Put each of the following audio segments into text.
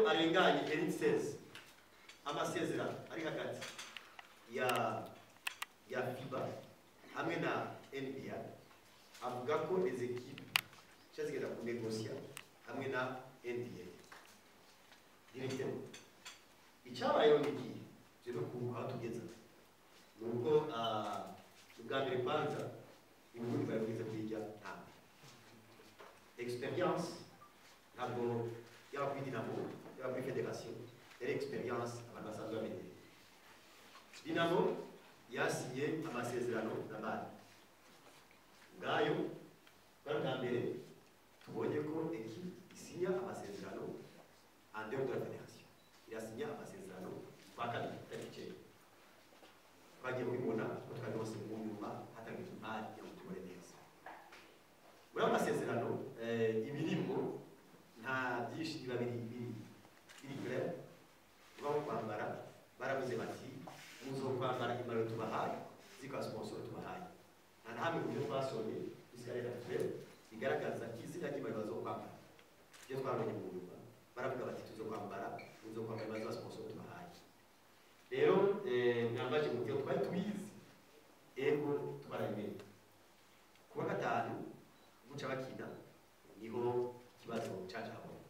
Arenganye Elite 16, amasezerano ari hagati ya FIBA hamwe na NBA avuga ko les équipes zigenda kunegosia hamwe na NBA directement. Icyabayeho ni igihe rero ku aho tugeze ni uko ubwa mbere kwanza Uburundi bwari bugeze kuri irya ntambwe. Expérience ntabwo yaba kuri Dinamo, yaba kuri fédération, yari expérience abantu basanzwe bamenyereye. Dinamo yasinye amasezerano na BAL ubwayo. Bwari bwa mbere tubonye ko équipe isinya amasezerano en dehors de la fédération. Irasinya amasezerano kwa kabiri tariki 9. Twagiye kubibona ko twabibose mu nyuma hatangijwe imari kugira ngo tubone neza muri ayo masezerano. Ibirimo nta byinshi, biba biri clair. Ubaho kwambara, baravuze bati muzokwambara imaro tubahaye zikaba sponsor tubahaye. Nta na hamwe mu byo twasomye jusqu'à actuel bigaragaza izina ry'imaro bazokwambara. Ibyo twabonye mu nyuma, baravuga bati tuzokwambara, muzokwambara imaro za sponsor tubahaye. Rero mwambaje muti twari tubizi? Ego, twarabimenye. Kuwa gatanu guca bakina niho ikibazo caje habona.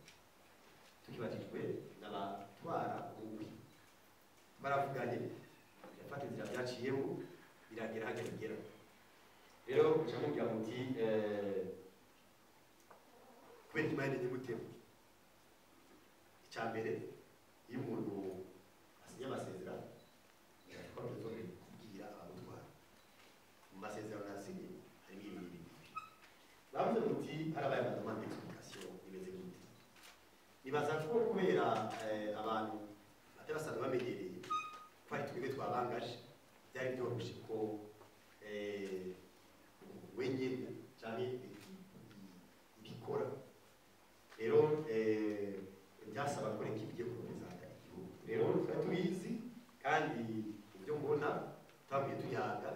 Tukibajijwe n'abatwara umugwi, baravuganye, birafata inzira byaciyemo, biragera hajya bigera. Rero muca mubwira muti kubera imana nyimutema. Icya mbere, iyo umuntu asinya amasezerano, twavuze kubwira abamutwara mu masezerano nasinye harimo ibi n'ibi n'ibi. Bavuze muti harabaye ama demandes d'explication, bimeze gute? Nibaza ko kubera abantu batari basanzwe bamenyereye ko ari twebwe twabangaje, byari byoroshe ko wenyine canke ibikora. Rero byasaba ko l'équipe igiye kurepresenta igihugu. Rero twari tubizi, kandi ibyo mbona twabwiye tuyaga,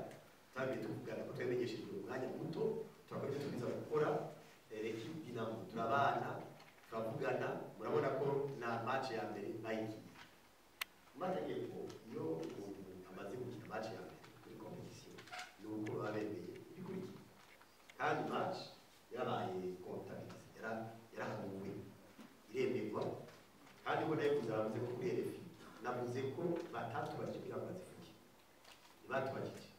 twabwiye tuvugana ko twamenyeshejwe mu mwanya muto, turakora ibyo tubiza gukora. L'équipe Dinamo turabana, turavugana. Murabona ko na match ya mbere bayikiye. Mu mategeko, iyo umuntu amaze gukina match ya mbere kuri compétition, ni uko baba bemeye ibikurikira, kandi match yarabaye comptabilisée, yarahanuwe, iremerwa. Kandi ko nayo bavuze ko kuri RFI navuze ko batatubajije kugira ngo bazifuke. Ntibatubajije.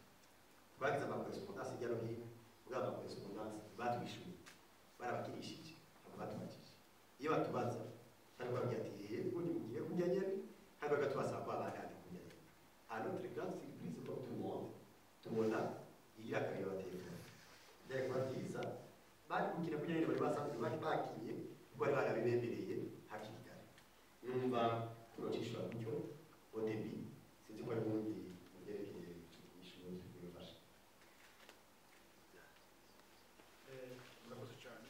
Twagize ama correspondance hirya no hino, ubwo ama correspondance batwishyuye barabakirishije, ntabwo batubajije. Iyo batubaza kandi bababwira ati yego, nimugire kurya nyene, kandi bagatubasaba ko abandanya kurya nyene. À notre grande surprise, comme tout le monde, tubona igira kabiri abatelefone. Byari kuba byiza bari gukina kurya nyene bari basanzwe bari bakinye, kuko bari barabibemereye hakiri kare. Numva turocishwa gutyo au début. Sinzi ko ari ubundi mu byerekeye ishuri bifasha. Murakoze cyane.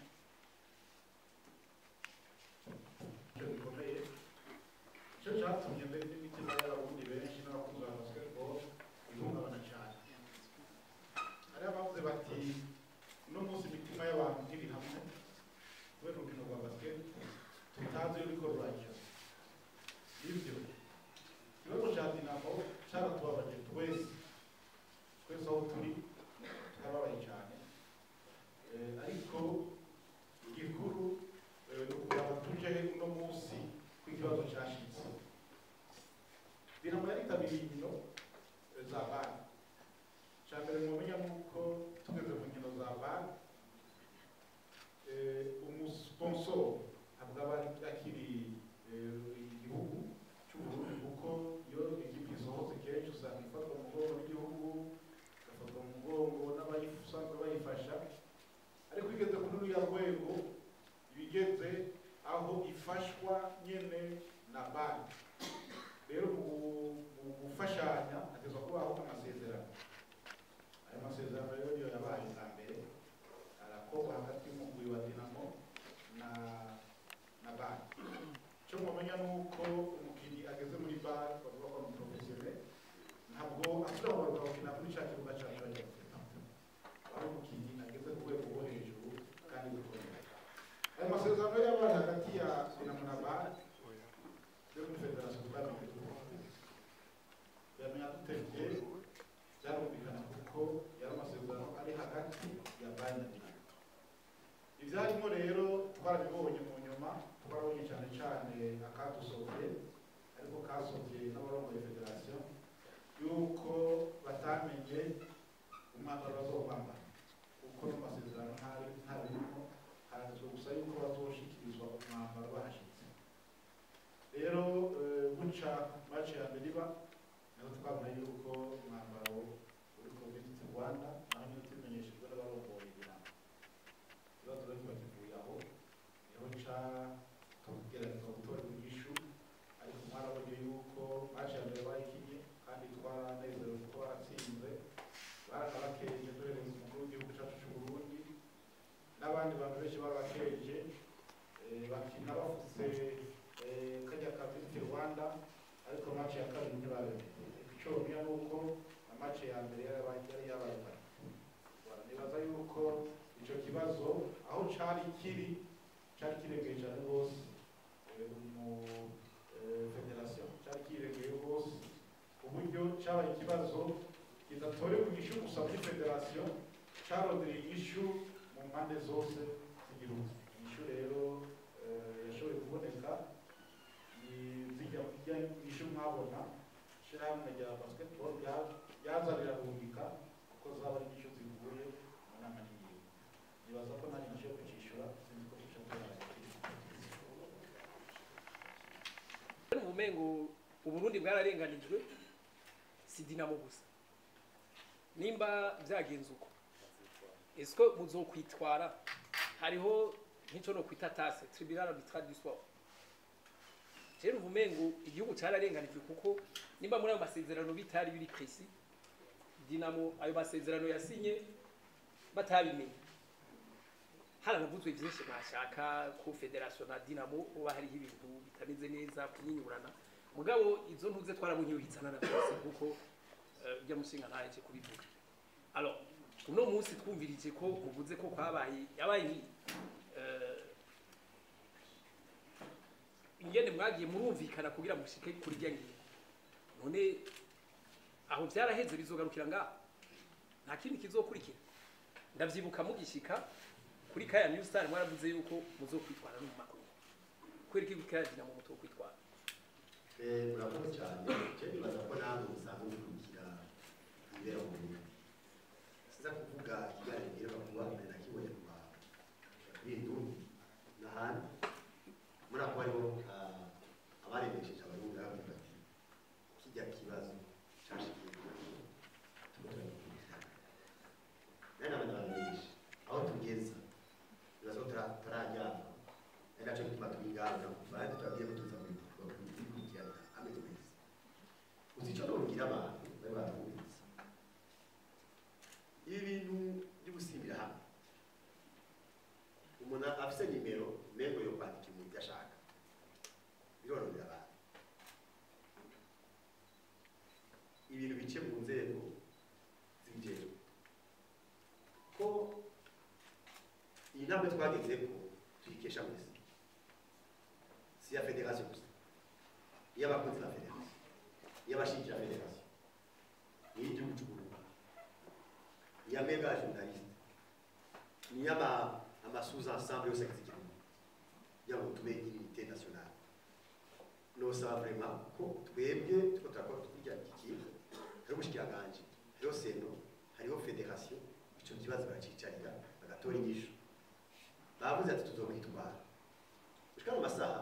Icyo gikomeye icyo cyatumye mbere n'imitima y'Abarundi benshi n'abakunzi ba basketball ihungabana cyane. Hariho abavuze bati uno munsi imitima y'abantu ntiri hamwe kubera urukino rwa basket tutazi iyo ruriko rurajya. Nibyo, ikibazo cya Dinamo cyaratubabaje twese, twese aho turi turababaye cyane. Ariko igikuru ni ukuraba tuje uno munsi ko ikibazo cyashitse. Dinamo yaritabiriye inkino za BAL. Icya mbere mwamenya ni uko tugeze mu nkino za BAL, umusponsor ntabwo aba akiri igihugu cy'Uburundi, kuko iyo ikipe isohotse kenshi usanga ifatwa mu mugongo n'igihugu, igafatwa mu mugongo n'abayisanzwe bayifasha. Ariko igeze kuri ruriya rwego, ibigeze aho ifashwa nyene na banki. Rero mu gufashanya hatezwa kubaho amasezerano. Ayo masezerano rero niyo yabaye bwa mbere arakorwa hagati y'umugwi wa Dinamo na banki. Icyo mumenya ni uko umukinnyi ageze muri BAL bavuga ko ari umu professionnel, ntabwo asubira kugaruka gukina kuri cya kibuga cyacu bajya gukina. Ari umukinnyi ageze ku rwego rwo hejuru kandi rukomeye. Ayo masezerano yabaye hagati ya Dinamo na BAL. Star na Dinamo. Ivyarimo rero twarabibonye mu nyuma, twarabonye cyane cyane akadusovye, ariko kasovye n'abarongoye federation, yuko batamenye umwambaro bazokwambara, kuko no masezerano ntabirimo, haranditswe gusa yuko bazoshikirizwa umwambaro bahashitse. Rero guca match ya mbere iba niho twabona yuko umwambaro uriko Visit Rwanda, naho niho tumenyeshejwe n'abarongoye Dinamo. Ikibazo rero kiba kivuye aho, niho ca tugerageza gutora inyishu, ariko mwarabonye yuko match ya mbere bayikinye kandi twaranezerewe kuko baratsinze, baranabakeje duhereza umukuru w'igihugu cacu c'u Burundi n'abandi bantu benshi barabakeje, bakina bafuse kajya ka Visit Rwanda, ariko match ya kabiri ntibabemeye. Ico menya nuko na match ya mbere yari yabaye kare. Nibaza yuko ico kibazo aho cari kiri cari kiregeye cyane rwose mu federation, cari kiregeye rwose ku buryo cabaye ikibazo kidatorewe inyishu gusa muri federation, carondereye inyishu mu mpande zose z'igihugu. Inyishu rero yashoboye kuboneka ni zijya inyishu mwabona ishirahamwe rya basketball ryazanira guhungika, kuko zaba ari inyishu zivuye mu nama n'ingingo. Nibaza ko nanjye nashoboye kucishura, sinzi ko tuca turangiza. Ubumengo Uburundi bwararenganijwe, si Dinamo gusa. Nimba vyagenze uko, esko muzokwitwara? Hariho nk'ico no kwita tase tribunal arbitral du sport. Rero ubumengo igihugu cararenganijwe, kuko nimba muri ayo masezerano bitari biri précis, Dinamo ayo masezerano yasinye batabimenye, haranavuzwe vyinshi bashaka ko federation na Dinamo uba hariho ibintu bitameze neza kunyinyurana, mugabo izo ntuze twarabonye bihitsana na byose, kuko ujya mushinga ntaje kubivuga. Alors uno munsi twumvirije ko muvuze ko kwabaye yabaye ingene mwagiye murumvikana kugira mushike kuri rya ngingo, none aho vyaraheze bizogarukira ngaho, nta kindi kizokurikira. Ndavyibuka mugishika kuri kaya New Star mwaravuze yuko muzokwitwara no mu makuru, kweri ki kaya Dinamo mutokwitwara? Murakoze cyane. Je nibaza ko namwe musanzwe mukurikira ibibera mu Burundi. Siza kuvuga ikiganiro giheruka kuba nakibonye kuva kuri Indundi n'ahandi, muri ako hariho abaremesheje Abarundi baravuga bati kijya kibazo cashikiye turiko turagikurikirana. Nari n'abandi bamenyesha aho tugeze, nibaza ko turaryama, ari naco gituma turi ngaho kuva ahandi turabwiye ko tuza kubikurikirana hamwe twese. Uzi ico nobwira abantu bari batwumviriza, ibi bintu by'ugusimbira hamwe, umuntu afise nimero mengo yo kwandika ibintu ibyo ashaka, birononera abantu. Ibintu bice mu nzego zibijejwe, ko iyi ntambwe twagezeko tuyikesha mwese, si ya federation gusa, iy'abakozi ba federation, iy'abashigikira federation, n'iy'igihugu c'u Burundi, iya mwebwe aba journaliste, n'iy'ama ama sous-ensemble yose agize igihugu, kugira ngo tube unité nationale. Nosaba vraiment ko twebwe turiko turakora kurya iki kintu, hariho ubushikiranganji, hariho seno, hariho federation, ico kibazo baracicarira bagatora inyishu. Bavuze ati tuzokwitwara. Gushika mu masaha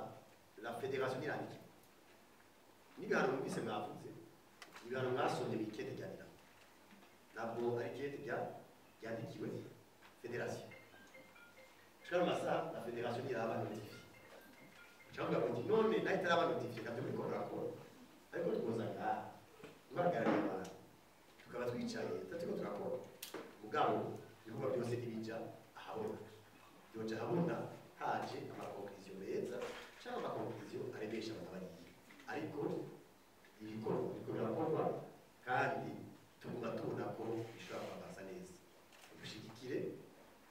la federation ntirandikirwa, n'ibihano numvise mwavuze, ibihano mwasomye mw'ikete rya Dinamo, ntabwo ari ikete ryandikiwe federation. Gushika mu masaha la federation ntiraba notifiée. Ucavuga ngo none nayo itaraba notifiée, ntabyo muriko murakora, ariko twoza ngaha duhagarariye abantu, tukaba twicaye tutariko turakora, mugabo ibikorwa byose ntibija ahabona. Byoja ahabona haje ama conclusion meza cyangwa ama conclusion aremesha abantu bariye, ariko ibikorwa biriko birakorwa kandi tuguma tubona ko bishobora kubabaza neza. Dushigikire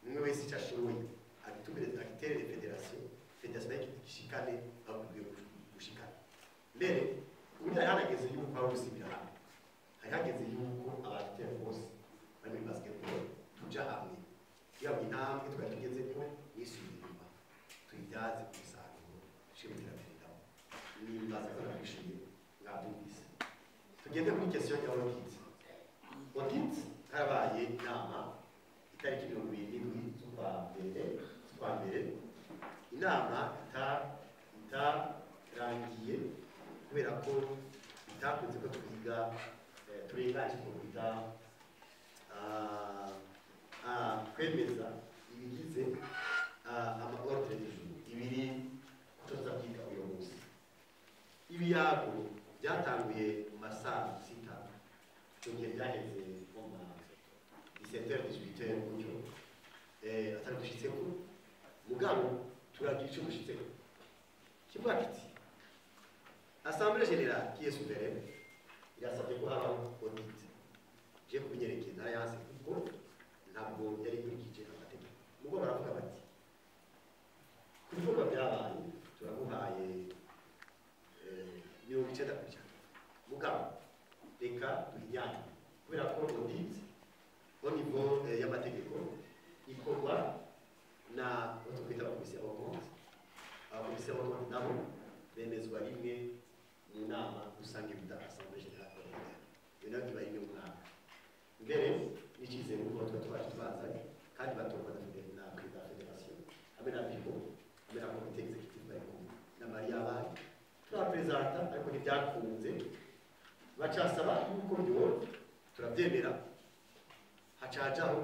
umwe wese icyo ashoboye, agitumereze, agiterere federation, federation nayo ishikane aho bikwiye gushikana. Mbere ubundi hari hanageze yuko hari gusimbira hamwe, hari hageze yuko abafite bose bari muri basketball tuja hamwe kugira ngo Intambwe twari tugeze ko nisubira inyuma, tuyibyaze umusaruro, dushire mu iterambere nawo. Nimbaza ko nakwishuye, mwabyumvise. Tugende kuri question ya audit. Audit, harabaye inama itariki 27 z'ukwa mbere, inama itarangiye kubera ko itakunze ko twiga turenganye ko kwita kwemeza ibigize ama ordre du jour, ibiri tuza kwiga uyu munsi. Ibiyago byatanguye mu masaa 6, icyo gihe byaheze nko mu ma 17h, 18h gutyo, atari dushitseko. Mugabo turagira icyo dushitseko kivuga kiti: Assemblée générale qui est souveraine irasabye ko habaho audit. Je kubinyerekeye narayanse kuko ntabwo yari ikurikije amategeko. Mugo baravuga bati: ku bikorwa byabaye turaguhaye 90%, mugabo reka duhinyane, kubera ko audit au niveau y'amategeko ikorwa na abo twita abakomisiyo aux comptes. Abakomisiyo aux comptes nabo bemezwa rimwe mu nama rusange bita assemblée générale ordinaire. Iyo nayo iba rimwe mu mwaka. Mbere n'icyizere kuko tuba twaje tubazanye kandi batorwa na perezida wa fédération hamwe na bureau hamwe na comité exécutif, bari kumwe na Maria. Yabaye turapresenta, ariko ntibyakunze. Bacasaba yuko byo turabyemera, hacajaho